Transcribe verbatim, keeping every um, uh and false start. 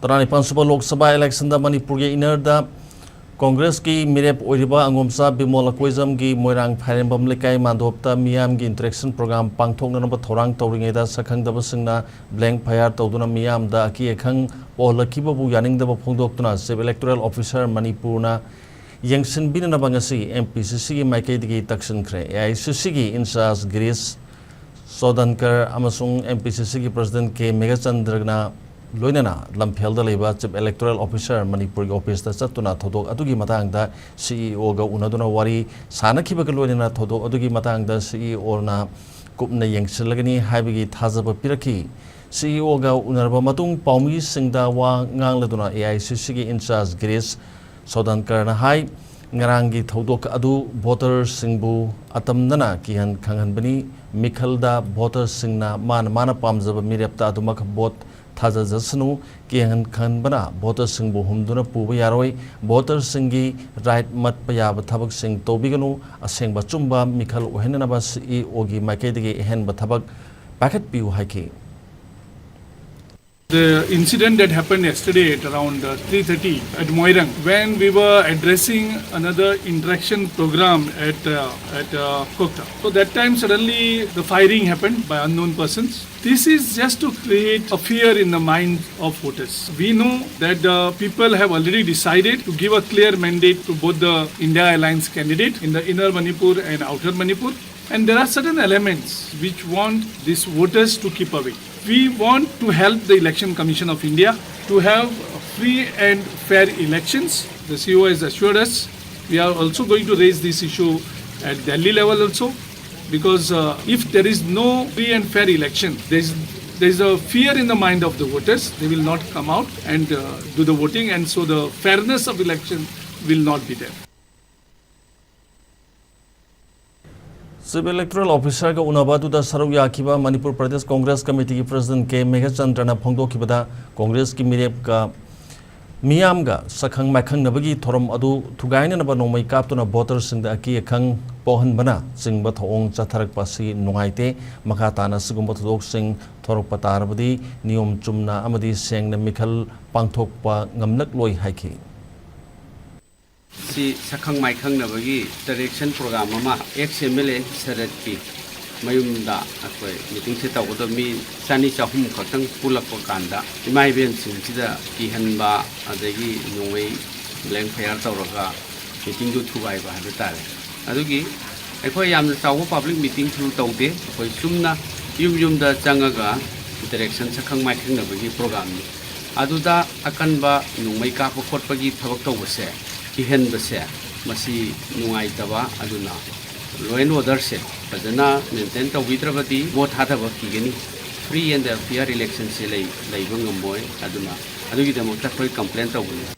ꯇꯔꯥꯅꯤꯄꯥꯟ ꯁꯨꯕ ꯂꯣꯛ ꯁꯚꯥ ꯏꯂꯦꯛꯁꯟꯗ ꯃꯅꯤꯄꯨꯔꯒꯤ ꯏꯅꯔꯗ ꯀꯣꯡꯒ꯭ꯔꯦꯁꯀꯤ ꯃꯤꯔꯦꯞ ꯑꯣꯏꯔꯤꯕ ꯑꯉꯣꯝꯆꯥ ꯕꯤꯃꯣꯜ ꯑꯀꯣꯏꯖꯝꯒꯤ ꯃꯣꯏꯔꯥꯡ ꯐꯥꯏꯔꯦꯝꯕꯝ ꯂꯩꯀꯥꯏ ꯃꯥꯟꯗꯣꯞꯇ ꯃꯤꯌꯥꯝꯒꯤ ꯏꯟꯇꯔꯦꯛꯁꯟ ꯄ꯭ꯔꯣꯒ꯭ꯔꯥꯝ ꯄꯥꯡꯊꯣꯛꯅꯅꯕ ꯊꯧꯔꯥꯡ ꯇꯧꯔꯤꯉꯩꯗ ꯁꯛꯈꯪꯗꯕꯁꯤꯡꯅ ꯕ꯭ꯂꯦꯡ ꯐꯌꯥꯔ ꯇꯧꯗꯨꯅ ꯃꯤꯌꯥꯝꯗ ꯑꯀꯤ ꯑꯈꯪ ꯑꯣꯜꯂꯛꯈꯤꯕꯕꯨ ꯌꯥꯅꯤꯡꯗꯕ ꯐꯣꯡꯗꯣꯛꯇꯨꯅ ꯆꯤꯐ ꯏꯂꯦꯛꯇꯣꯔꯦꯜ ꯑꯣꯐꯤꯁꯥꯔ ꯃꯅꯤꯄꯨꯔꯅ ꯌꯦꯡꯁꯤꯟꯕꯤꯅꯅꯕ ꯉꯁꯤ ꯑꯦꯝ ꯄꯤ ꯁꯤ ꯁꯤꯒꯤ ꯃꯥꯏꯀꯩꯗꯒꯤ ꯇꯛꯁꯤꯟꯈ꯭ꯔꯦ꯫ ꯑꯦ ꯑꯥꯏ ꯁꯤ ꯁꯤꯒꯤ ꯏꯟꯆꯥꯔꯖ ꯒꯤꯔꯤꯁ ꯁꯣꯗꯟꯀꯔ ꯑꯃꯁꯨꯡ ꯑꯦꯝ ꯄꯤ ꯁꯤ ꯁꯤꯒꯤ ꯄ꯭ꯔꯁꯤꯗꯦꯟꯠ ꯀꯦ ꯃꯦꯘꯆꯟꯗ꯭ꯔꯅ ꯂꯣꯏꯅꯅ ꯂꯝꯐꯦꯜꯗ ꯂꯩꯕ ꯆꯤꯐ ꯏꯂꯦꯛꯇꯣꯔꯦꯜ ꯑꯣꯐꯤꯁꯥꯔ ꯃꯅꯤꯄꯨꯔꯒꯤ ꯑꯣꯐꯤꯁꯇ ꯆꯠꯇꯨꯅ ꯊꯧꯗꯣꯛ ꯑꯗꯨꯒꯤ ꯃꯇꯥꯡꯗ ꯁꯤ ꯏ ꯑꯣꯒ ꯎꯅꯗꯨꯅ ꯋꯥꯔꯤ ꯁꯥꯅꯈꯤꯕꯒ ꯂꯣꯏꯅꯅ ꯊꯧꯗꯣꯛ ꯑꯗꯨꯒꯤ ꯃꯇꯥꯡꯗ ꯁꯤ ꯏ ꯑꯣꯅ ꯀꯨꯞꯅ ꯌꯦꯡꯁꯤꯜꯂꯒꯅꯤ ꯍꯥꯏꯕꯒꯤ ꯊꯥꯖꯕ ꯄꯤꯔꯛꯈꯤ꯫ ꯁꯤ ꯏ ꯑꯣꯒ ꯎꯅꯔꯕ ꯃꯇꯨꯡ ꯄꯥꯎꯃꯤꯁꯤꯡꯗ ꯋꯥ ꯉꯥꯡꯂꯗꯨꯅ ꯑꯦ ꯑꯥꯏ ꯁꯤ ꯁꯤꯒꯤ ꯏꯟꯆꯥꯔꯖ ꯒꯤꯔꯤꯁ ꯁꯣꯗꯟꯀꯔꯅ ꯍꯥꯏ, ꯉꯔꯥꯡꯒꯤ ꯊꯧꯗꯣꯛ ꯑꯗꯨ ꯚꯣꯇꯔꯁꯤꯡꯕꯨ ꯑꯇꯝꯅꯅ ꯀꯤꯍꯟ ꯈꯪꯍꯟꯕꯅꯤ꯫ ꯃꯤꯈꯜꯗ ꯚꯣꯇꯔꯁꯤꯡꯅ ꯃꯥꯅ ꯃꯥꯅ ꯄꯥꯝꯖꯕ ꯃꯤꯔꯦꯞꯇ ꯑꯗꯨꯃꯛ ꯚꯣꯠ ꯊꯥꯗꯖꯁꯅꯨ꯫ ꯀꯤꯍꯟ ꯈꯪꯍꯟꯕꯅ ꯚꯣꯇꯔꯁꯤꯡꯕꯨ ꯍꯨꯝꯗꯨꯅ ꯄꯨꯕ ꯌꯥꯔꯣꯏ꯫ ꯚꯣꯇꯔꯁꯤꯡꯒꯤ ꯔꯥꯏꯠ ꯃꯠꯄ ꯌꯥꯕ ꯊꯕꯛꯁꯤꯡ ꯇꯧꯕꯤꯒꯅꯨ꯫ ꯑꯁꯦꯡꯕ ꯑꯆꯨꯝꯕ ꯃꯤꯈꯜ ꯑꯣꯏꯍꯟꯅꯅꯕ ꯁꯤ ꯏ ꯑꯣꯒꯤ ꯃꯥꯏꯀꯩꯗꯒꯤ ꯑꯍꯦꯟꯕ ꯊꯕꯛ ꯄꯥꯏꯈꯠꯄꯤꯌꯨ ꯍꯥꯏꯈꯤ꯫ The incident that happened yesterday at around uh, three thirty at Moirang, when we were addressing another interaction program at uh, at uh, Kokta. So that time suddenly the firing happened by unknown persons. This is just to create a fear in the mind of voters. We know that the people have already decided to give a clear mandate to both the India Alliance candidate in the Inner Manipur and Outer Manipur. And there are certain elements which want these voters to keep away. We want to help the Election Commission of India to have free and fair elections. The C E O has assured us. We are also going to raise this issue at Delhi level also, because uh, if there is no free and fair election, there is there is a fear in the mind of the voters. They will not come out and uh, do the voting, and so the fairness of election will not be there. Chief electoral ꯑꯣꯐꯤꯁꯥꯔꯒ ꯎꯅꯕ ꯑꯗꯨꯗ ꯁꯔꯨꯛ ꯌꯥꯈꯤꯕ Manipur Pradesh Congress ꯀꯃꯤꯇꯤꯒꯤ president K ꯃꯦꯘꯆꯟꯗ꯭ꯔꯅ ꯐꯣꯡꯗꯣꯛꯈꯤꯕꯗ, ꯀꯣꯡꯒ꯭ꯔꯦꯁꯀꯤ ꯃꯤꯔꯦꯞꯀ ꯃꯤꯌꯥꯝꯒ ꯁꯛꯈꯪ ꯃꯥꯏꯈꯪꯅꯕꯒꯤ ꯊꯧꯔꯝ ꯑꯗꯨ ꯊꯨꯒꯥꯏꯅꯅꯕ ꯅꯣꯡꯃꯩ ꯀꯥꯞꯇꯨꯅ ꯚꯣꯇꯔꯁꯤꯡꯗ ꯑꯀꯤ ꯑꯈꯪ ꯄꯣꯛꯍꯟꯕꯅ ꯆꯤꯡꯕ ꯊꯧꯑꯣꯡ ꯆꯠꯊꯔꯛꯄ ꯑꯁꯤ ꯅꯨꯡꯉꯥꯏꯇꯦ꯫ ꯃꯈꯥ ꯇꯥꯅ ꯑꯁꯤꯒꯨꯝꯕ ꯊꯧꯗꯣꯛꯁꯤꯡ ꯊꯣꯔꯛꯄ ꯇꯥꯔꯕꯗꯤ ꯅꯤꯌꯣꯝ ꯆꯨꯝꯅ ꯑꯃꯗꯤ ꯁꯦꯡꯅ ꯃꯤꯈꯜ ꯄꯥꯡꯊꯣꯛꯄ ꯉꯝꯂꯛꯂꯣꯏ ꯍꯥꯏꯈꯤ꯫ ꯁꯤ ꯁꯛꯈꯪ ꯃꯥꯏꯈꯪꯅꯕꯒꯤ ꯏꯟꯇꯔꯦꯛꯁꯟ ꯄ꯭ꯔꯣꯒ꯭ꯔꯥꯝ ꯑꯃ ꯑꯦꯛꯁ ꯑꯦꯝ ꯑꯦꯜ ꯑꯦ ꯁꯔꯠꯀꯤ ꯃꯌꯨꯝꯗ ꯑꯩꯈꯣꯏ ꯃꯤꯇꯤꯡꯁꯦ ꯇꯧꯒꯗꯕ ꯃꯤ ꯆꯅꯤ ꯆꯍꯨꯝ ꯈꯛꯇꯪ ꯄꯨꯜꯂꯛꯄ ꯀꯥꯟꯗ ꯏꯃꯥ ꯏꯕꯦꯟꯁꯤꯡꯁꯤꯗ ꯀꯤꯍꯟꯕ, ꯑꯗꯒꯤ ꯅꯣꯡꯃꯩ ꯕ꯭ꯂꯦꯡ ꯐꯌꯥꯔ ꯇꯧꯔꯒ ꯃꯤꯇꯤꯡꯗꯨ ꯊꯨꯒꯥꯏꯕ ꯍꯥꯏꯕ ꯇꯥꯔꯦ꯫ ꯑꯗꯨꯒꯤ ꯑꯩꯈꯣꯏ ꯌꯥꯝꯅ ꯆꯥꯎꯕ ꯄꯕ꯭ꯂꯤꯛ ꯃꯤꯇꯤꯡꯁꯨ ꯇꯧꯗꯦ꯫ ꯑꯩꯈꯣꯏ ꯆꯨꯝꯅ ꯌꯨꯝ ꯌꯨꯝꯗ ꯆꯪꯉꯒ ꯏꯟꯇꯔꯦꯛꯁꯟ, ꯁꯛꯈꯪ ꯃꯥꯏꯈꯪꯅꯕꯒꯤ ꯄ꯭ꯔꯣꯒ꯭ꯔꯥꯝꯅꯤ꯫ ꯑꯗꯨꯗ ꯑꯀꯟꯕ ꯅꯣꯡꯃꯩ ꯀꯥꯞꯄ ꯈꯣꯠꯄꯒꯤ ꯊꯕꯛ ꯇꯧꯕꯁꯦ, ꯀꯤꯍꯟꯕꯁꯦ, ꯃꯁꯤ ꯅꯨꯡꯉꯥꯏꯇꯕ꯫ ꯑꯗꯨꯅ ꯂꯣ ꯑꯦꯟ ꯑꯣꯔꯗꯔꯁꯦ ꯐꯖꯅ ꯃꯦꯟꯇꯦꯟ ꯇꯧꯕꯤꯗ꯭ꯔꯕꯗꯤ ꯚꯣꯠ ꯊꯥꯗꯕ ꯀꯤꯒꯅꯤ꯫ ꯐ꯭ꯔꯤ ꯑꯦꯟ ꯐꯤꯌꯔ ꯏꯂꯦꯛꯁꯟꯁꯦ ꯂꯩ-, ꯂꯩꯕ ꯉꯝꯃꯣꯏ꯫ ꯑꯗꯨꯅ ꯑꯗꯨꯒꯤꯗꯃꯛꯇ ꯑꯩꯈꯣꯏ ꯀꯝꯄ꯭ꯂꯦꯟ ꯇꯧꯕꯅꯤ꯫